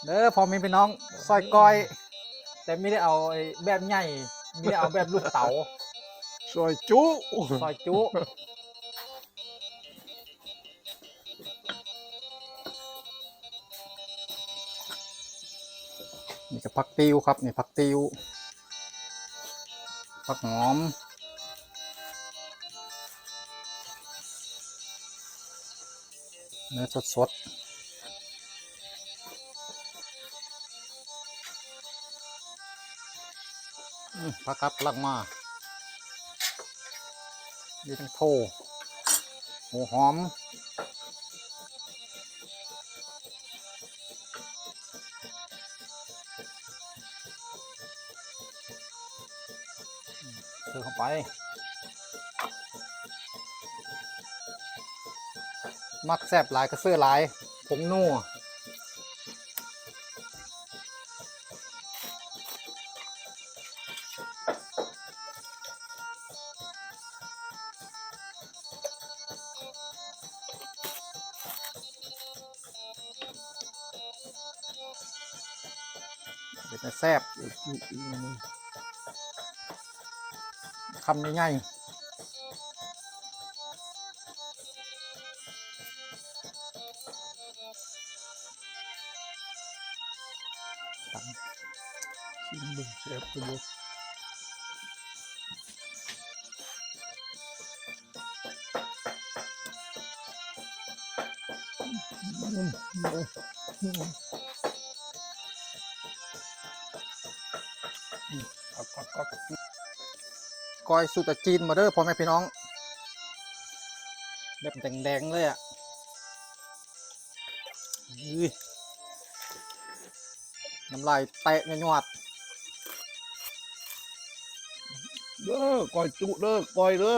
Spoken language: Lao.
ເດີພໍ່ແມ່ພີ່ນ້ອງ ຊອຍກ້ອຍ ແຕ່ມີແຕ່ເອົາໄອ້ແບບໃຫຍ່ ມີແຕ່ເອົາແບບລູກເຕົາ ຊອຍຈຸ ຊອຍຈຸ. ນີ້ກໍຜັກຕິ້ວຄັບ ນີ້ຜັກຕິ້ວ ຜັກຫອມ ເນື້ອສົດໆ ອືມ ຜັກກັບຫຼັກມາ ມີທັງໂທ ຫົວຫອມ ໃສ່ເຂົ້າໄປ ມັກແຊບຫຼາຍກໍໃສ່ຫຼາຍ ຜົງນົວ ເປັນຕາແຊບ ຄຳໃຫຍ່ໆ. ຊິມເບິ່ງແຊບຄືບໍ່ ກ້ອຍສູດຕາຈີນ ມາເດີພໍ່ແມ່ພີ່ນ້ອງ ແບບແດງໆເລີຍອະ ນ້ຳລາຍແຕະຍວດໆ ເດີ ກ້ອຍຈຸເດີ ກ້ອຍເດີ.